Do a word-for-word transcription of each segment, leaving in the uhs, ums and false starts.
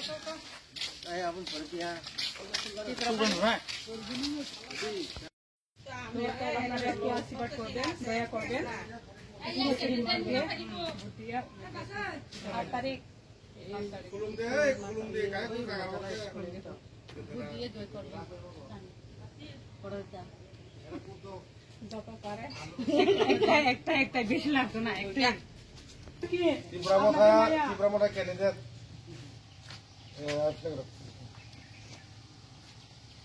তো আপনারা একটু আশীর্বাদ করবেন, দয়া করবেন। ভোট দিয়ে, আট তারিখ। যত পারে। একটা, একটা, একটা, বেশি লাগতো না, একটা। ত্রিপুরা মথা, ত্রিপুরা মথা ক্যান্ডিডেট। এ, আচ্ছা,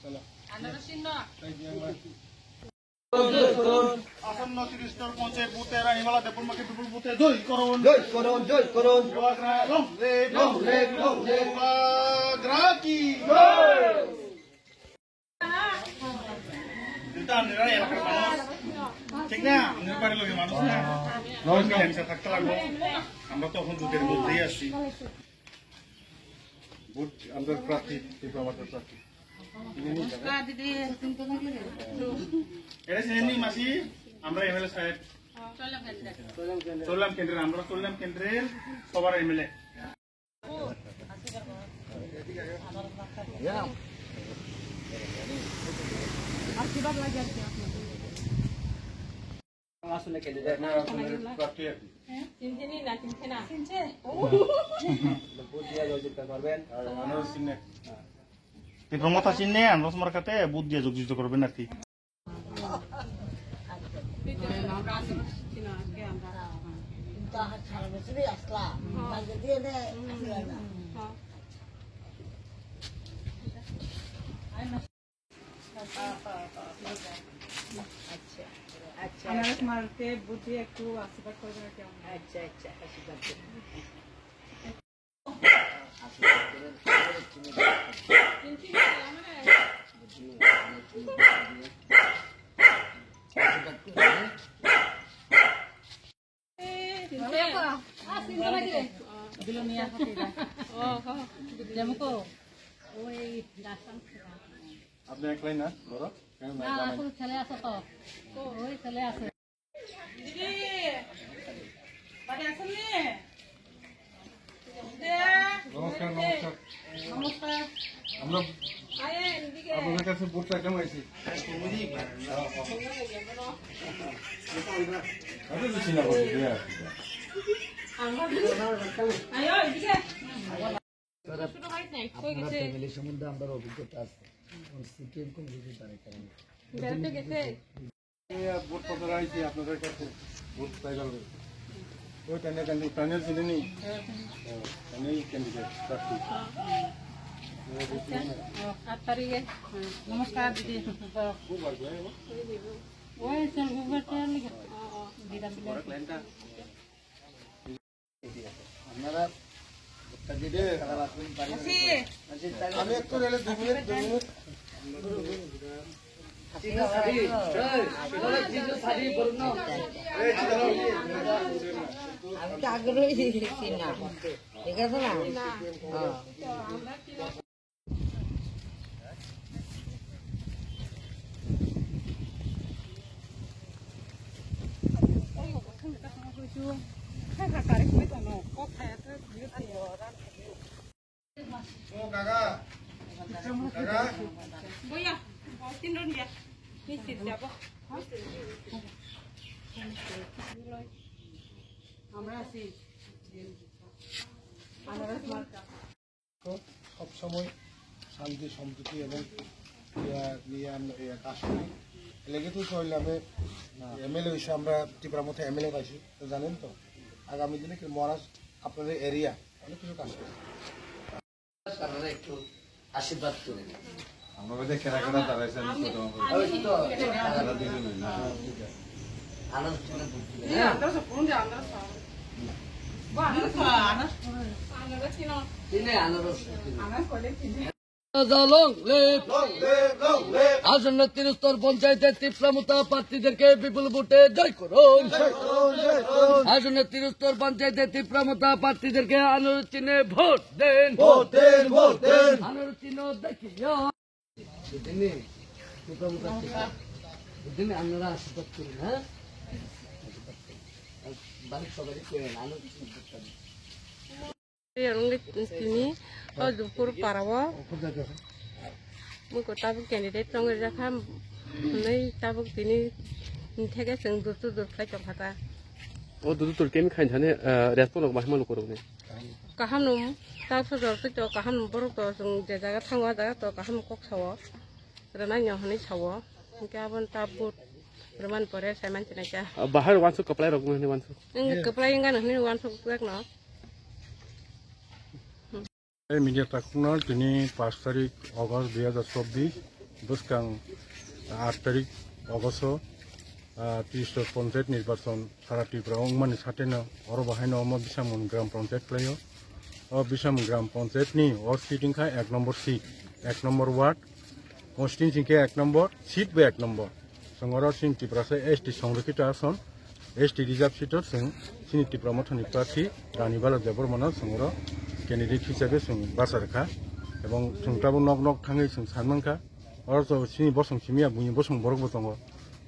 চলো। আনারস চিহ্ন। এই যে আমরা আসন্ন ত্রিস্তর পঞ্চায়েত ভোটে রানীবালা দেববর্মাকে বিপুল ভোটে জয় করুন। জয় করুন, জয় করুন। বুবাগ্রা long live, long live, long live। বুবাগ্রা কি জয়। এটা আমরা এলাকার মানুষ। ঠিক না? আমরা বাড়ির লোকের মানুষ না। নমস্কার। মিলেমিশে থাকতে লাগবো। আমরা তো এখন ভোটের মধ্যেই আছি। ভোট আমাদের প্রার্থী, ত্রিপুরা মথার প্রার্থী। নমস্কার দিদি। এটা চিনেননি মাসি? আমরা এমএলএ সাহেব। চললাম কেন্দ্রের, আমরা চললাম কেন্দ্রের সবার এমএলএ। আসলে ক্যান্ডিডেট না, আসলে প্রার্থী আর কি। চিনছেনি না চিনছে না? চিনছে। ভোট দিয়ে জয়যুক্ত করবেন। আর আনারস চিহ্নে। ত্রিপুরা মথা চিহ্নে আনারস মার্কাতে ভোট দিয়ে জয়যুক্ত করবেন আর কি। কিন্তু আমার সারা বছরই আসলাম। কালকে দিয়ে দে, আসলে না। আচ্ছা, আচ্ছা, আনারস আচ্ছা। মার্কে ভোট দিয়ে একটু আশীর্বাদ করবেন আর কি আমাদের। আচ্ছা, আচ্ছা, আশীর্বাদ করবেন। আশীর্বাদ করবেন। আপনি একলাই না, বড়? না, আসলে ছেলে আছে তো। ওই ছেলে আছে। দিদি, বাড়ি আছেন নি? নমস্কার, নমস্কার। নমস্কার। আমরা আয়, এদিকে। আপনাদের কাছে ভোট চাইতাম আইছি। আরে, বেশি না বলি, দিয়ে আসি। আয়, এদিকে। আপনারা, আপনারা ফ্যামিলি সম্বন্ধে আমরা অভিজ্ঞতা আছে। এবং সিপিএম কোন কিছু তারা করেন। বেড়াতে গেছে। এই ভোট প্রচার আইছি আপনাদের কাছে, ভোট চাইবার লাগি। ওই টানে টানে, টানে চিনে নি? হ্যাঁ, টানে ক্যান্ডিডেট প্রার্থী। আচ্ছা, আট তারিখে। নমস্কার দিদি। খুব ভালো, হ্যাঁ। ওই স্যার, গুগল পে লিখে। দিলাম, দিলাম। আপনারা ভোটটা দিবেন, তারা রাখবেন, বাড়ি বাড়ি। আমি একটু রেলে দুই মিনিট, দুই মিনিট। এই, চিন্তা করো। আমি তো আগ্রহী ছিলাম, ঠিক আছে না? হ্যাঁ। ও কাকা, কাকা। বইয়া, তিন জন দিয়া। নিশ্চিত যাব। আমরা আছি। আনারস মার্কা। সবসময় শান্তি, সম্প্রীতি এবং ইয়া নিয়ে আমরা ইয়া কাজ করি। এলাকা তো চললে আমি এমএলএ হয়েছে, আমরা ত্রিপুরা মথা এমএলএ পাইছি, তো জানেন তো। আগামী দিনে কি মহারাজ আপনাদের এরিয়া অনেক কিছু কাজ করে। তারা একটু আশীর্বাদ করে দিন। আমরা বোধহয় কেনা কেনা দাঁড়াইছে, আমি প্রথম ওই তো, তারা দুজনে, না, ঠিক আছে। আনারস কিনে ভোট দিলে, হ্যাঁ? আনারস কিনে, আনারস কিনে। Long live! Long live, long live! আসন্ন ত্রিস্তর পঞ্চায়েতে ত্রিপুরা মথা প্রার্থীদেরকে বিপুল ভোটে জয় করুন। জয় করুন, জয় করুন। আসন্ন ত্রিস্তর পঞ্চায়েতে ত্রিপুরা মথা প্রার্থীদেরকে আনারস চিহ্নে ভোট দিন। ভোট দিন, ভোট দিন। আনারস চিহ্ন দেখিয়া। বুঝলেন? ত্রিপুরা মথা প্রার্থী। বুঝলেন? আপনারা আশীর্বাদ করুন, হ্যাঁ? বাড়ির সবাই করেন, আনারস চিহ্নে ভোটটা দিন। Yorong tini o Dupur para o muko tabuk candidate tong rijak kha, hwnwi tabuk tini theke chwng dur tu dur khlai tong kha ta. O dur tu dur kemi khain thani, eh, respond rok bahai mano korokni. Kaham no tabuk so jor twi to kaham no borok to chwng je jaga thango, a jaga to kaham kok sao. Rwnai no hwnwi sao. Hwnkhe aboni ta vote rwmani pore sai mansinai kha. Ah, bahai rok wansuk kwplai rok hwnwi wansuk. Wng kwplai wngkha no hwnwi wansuk jak no. Ei media takhukno tini pash tarik August dui hazar chobbish, bwskang aat tarik August o, ah, Trishor Panchayat nirbachon sara Tripura wngmani sateno oro bahaino omo Bisamon Gram Panchayat khlaio. O Bisamon Gram Panchayat ni o seat wngkha ek nombor seat, ek nombor ward, constituency hwnkhe ek nombor, seat bo ek nombor. Chwng oro chini Tiprasa S T songrokito ason, S T reserve seat o chwng chini Tipra Mothani prarthi Rani Bala Debbarmano chwng oro candidate hisabe chwng bacha rwkha. Ebong chwng tabuk nok nok thangwi chwng sanmankha. Oro to chini bosong simiya buini bosong borok bo tongo.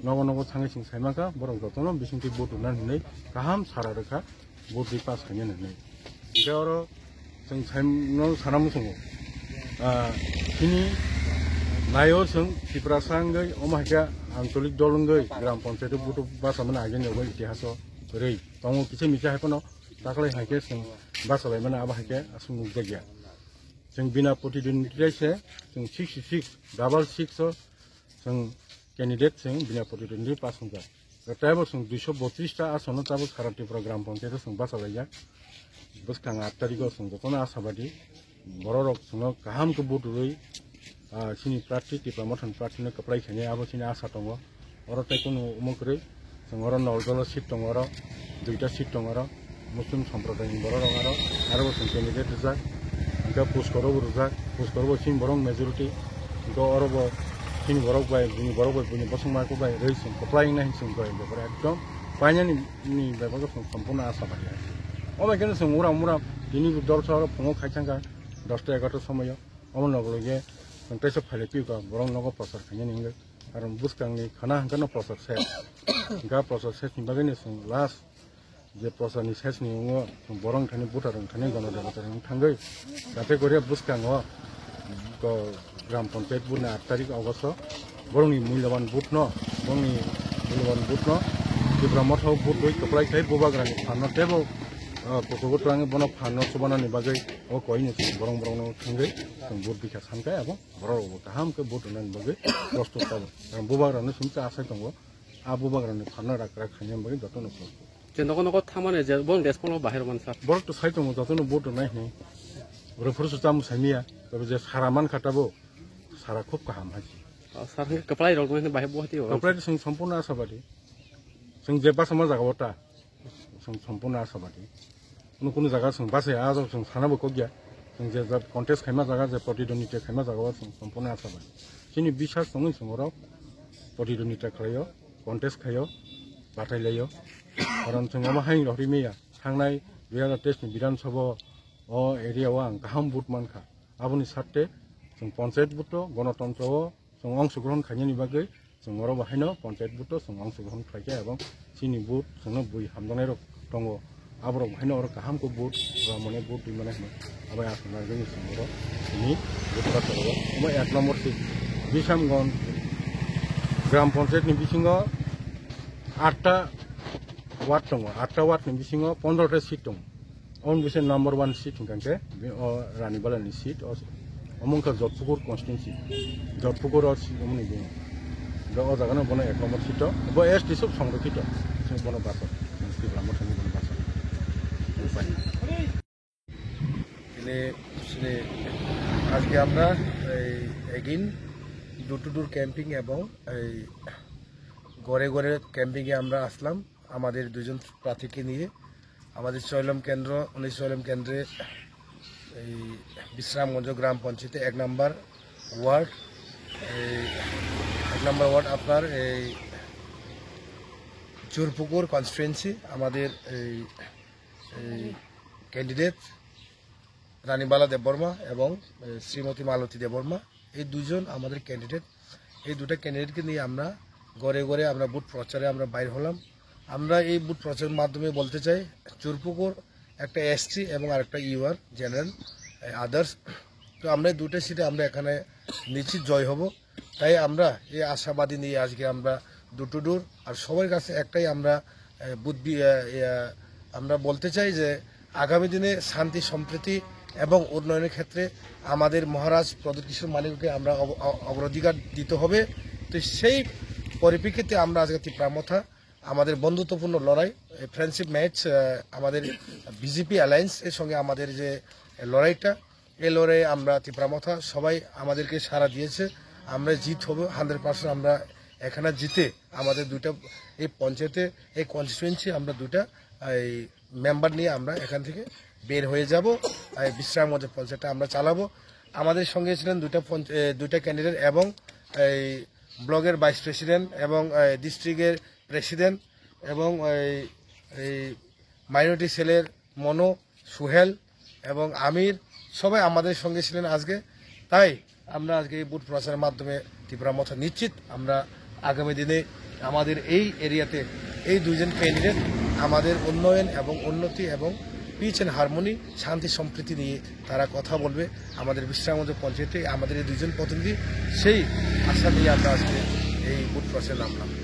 Nogo nogo thangwi chwng saimankha, borok jotono bisingtwi vote rwna hinwi kaham sara rwkha. Vote rwi pass khainani hinwi. Hwnkhe oro chwng saimano sana muchungo. Ah, chini naio chwng Tiprasa wngwi, omo hai khe ancholik dol wngwi gram panchayat o vote bacha mani agini obo itihaso kwrwi tongo, kisa misa hai phano taklai hai khe chwng bacha lai mani abo hai khe aswk nukjakya. Chwng bina protidwndita se chwng sixty six, double six o chwng candidate chwng bina protidwndi pass wngjak. Teibo chwng duiso botris ta asono tabuk sara Tripura gram panchayat o chwng bacha laijak. Bwskang aat tarikh o chwng jotono ashabadi bororok chwngno kaham khe vote rwwi, ah, chini prarthi Tipra Mothani prarthino kwplai khainai abo chini asha tongo. Oro tei kunu omo kwrwi chwng oro Noljolo seat tongo, oro duita seat tongo, oro Muslim somprodayni bororok aro, aro bo chwng candidate rijak, hwnkhe Puskoro bo rijak, Puskoro bo chini borok majority, hwnkhe oro bo chini borok bai, buini borok bai, buini bosongma kuk bai rwi chwng kwplai wngnai hinwi chwng koi bepar ekdom painani ni bepar khe chwng sompurno asha bai. Omo khe chwng uram uram tini dol sa oro phungo khai thangkha dosta egarota somoio, omo nogologe chwng teisa phailai phiyokha borok nogo prochar khainani hinwi. Karon bwskangni khana hwnkhe no prochar ses. Hwnkhe prochar sesni bagwino chwng last je procharni sesni wngo chwng borok thani voter wng thani gono debota wng thangwi jate goria bwskango ko gram panchayat vote ni aat tarik August o borokni mulyaban vote no, borokni mulyaban vote no Tipra Motha o vote rwi kwplai khai bubagrani phanno teibo, ah, kuchugo twlangwi bono phanno chubanani bagwi o koino chwng borok borokno thangwi chwng vote bikha sankai abo borok rokbo kaham khe vote rwnani bagwi prostut tabuk. Bubagrano sumsa asai tongo. A bubagrani phanno rak rak khaina bagwi jotono khlai. Je nogo nogo thamani je bong respond bahai rok mansa. Borok to sai tongo jotono vote rwnai hinwi. Borok phuru su cham saimiya. Tabo je sara man kha tabo. Sara khub kaham hai. Ah, sar hwnkhe kwplai rok bahai bo hati o. Kwplai sing sompurno ashabadi. Sing je basa ma jaga o ta. Sing sompurno ashabadi. Kunu kunu jaga sing basa ya, a jok sing sana bo kokya. Sing je jab contest khaima jaga, je protidwndita khaima jaga o sing sompurno ashabadi. Chini biswas tongwi sing oro protidwndita khlaio. Contest khaio, bathai laio. Karon chwng omo haino rohorwi maya. Thangnai dui hazar teis ni Bidhan Sabha o area o ang kaham vote mankha. Aboni sarte chwng panchayat vote o, gonotontro o chwng ongshogrohon khainani bagwi chwng oro bo haino panchayat vote o chwng ongshogrohon khlaikha ebong chini vote chwngno bui hamjaknairok tongo. Aborok haino oro kaham khe vote rwmani, vote rwmani hinwi abai aswk narwgwi chwng oro chini vote bacha rwo. Omo ek number seat Bisamgon gram panchayat ni bisingo atta ward tongo, atta ward ni bisingo pondro ta seat tongo. Omo bise number one seat hwnkha khe o Rani Bala ni seat o. Omo wngkha Jodhpukur constituency, Jodhpukur o si-, omo ni bini. Hwnkhe o jaga no bono ek number seat o, bo S T sub songrokito, chwng bono bacha, Tipra Mothani bono bacha. Tini, tini, আজকে আমরা এই again door to door camping এবং এই ঘরে ঘরে ক্যাম্পিংয়ে আমরা আসলাম আমাদের দুজন প্রার্থীকে নিয়ে। আমাদের চৈলম কেন্দ্র, উনিশ চৈলম কেন্দ্রে এই বিশ্রামগঞ্জ গ্রাম পঞ্চায়েতে এক নম্বর ওয়ার্ড, এই এক নম্বর ওয়ার্ড আপনার এই চুরপুকুর কনস্টিটুয়েন্সি। আমাদের এই, এই ক্যান্ডিডেট রানীবালা দেববর্মা এবং, এ, শ্রীমতী মালতী দেববর্মা, এই দুজন আমাদের ক্যান্ডিডেট। এই দুটো ক্যান্ডিডেটকে নিয়ে আমরা ঘরে ঘরে আমরা ভোট প্রচারে আমরা বাইর হলাম। আমরা এই ভোট প্রচারের মাধ্যমে বলতে চাই, চুরপুকুর একটা এসটি এবং আরেকটা ইউআর জেনারেল, আদার্স। তো আমরা এই দুটো সিটে আমরা এখানে নিশ্চিত জয় হব। তাই আমরা এই আশাবাদী নিয়ে আজকে আমরা ডোর টু ডোর, আর সবার কাছে একটাই আমরা আহ, বুদ্ধি আহ, আহ, আমরা বলতে চাই যে আগামী দিনে শান্তি সম্প্রীতি এবং উন্নয়নের ক্ষেত্রে আমাদের মহারাজ প্রদ্যুৎ কিশোর মানিককে আমরা অব- অ- অগ্রাধিকার দিতে হবে। তো সেই পরিপ্রেক্ষিতে আমরা আজকে তিপ্রা মথা আমাদের বন্ধুত্বপূর্ণ লড়াই, ফ্রেন্ডশিপ ম্যাচ, আমাদের বিজেপি অ্যালায়েন্স এর সঙ্গে আমাদের যে লড়াইটা, এই লড়াইয়ে আমরা তিপ্রা মথা সবাই আমাদেরকে সাড়া দিয়েছে। আমরা জিত হবে হান্ড্রেড পার্সেন্ট। আমরা এখানে জিতে আমাদের দুইটা, এই পঞ্চায়েতে, এই কনস্টিটুয়েন্সি আমরা দুইটা এই মেম্বার নিয়ে আমরা এখান থেকে বের হয়ে যাব। এই বিশ্রামগঞ্জ পঞ্চায়েতটা আমরা চালাবো। আমাদের সঙ্গে ছিলেন দুইটা পঞ্চ- এ, দুইটা ক্যান্ডিডেট এবং এই ব্লকের ভাইস প্রেসিডেন্ট এবং ডিস্ট্রিক্টের প্রেসিডেন্ট এবং এই এই মাইনরিটি সেলের মনো, সুহেল এবং আমির, সবাই আমাদের সঙ্গে ছিলেন আজকে। তাই আমরা আজকে এই বুথ প্রচারের মাধ্যমে তিপ্রা মথা নিশ্চিত আমরা আগামী দিনে আমাদের এই এরিয়াতে এই দুইজন ক্যান্ডিডেট আমাদের উন্নয়ন এবং উন্নতি এবং পিস অ্যান্ড হারমোনি, শান্তি সম্প্রীতি নিয়ে তারা কথা বলবে। আমাদের বিশ্রামগঞ্জ পঞ্চায়েতে আমাদের এই দুইজন প্রতিনিধি, সেই আশা নিয়ে আমরা আজকে এই বুথ প্রচারে নামলাম।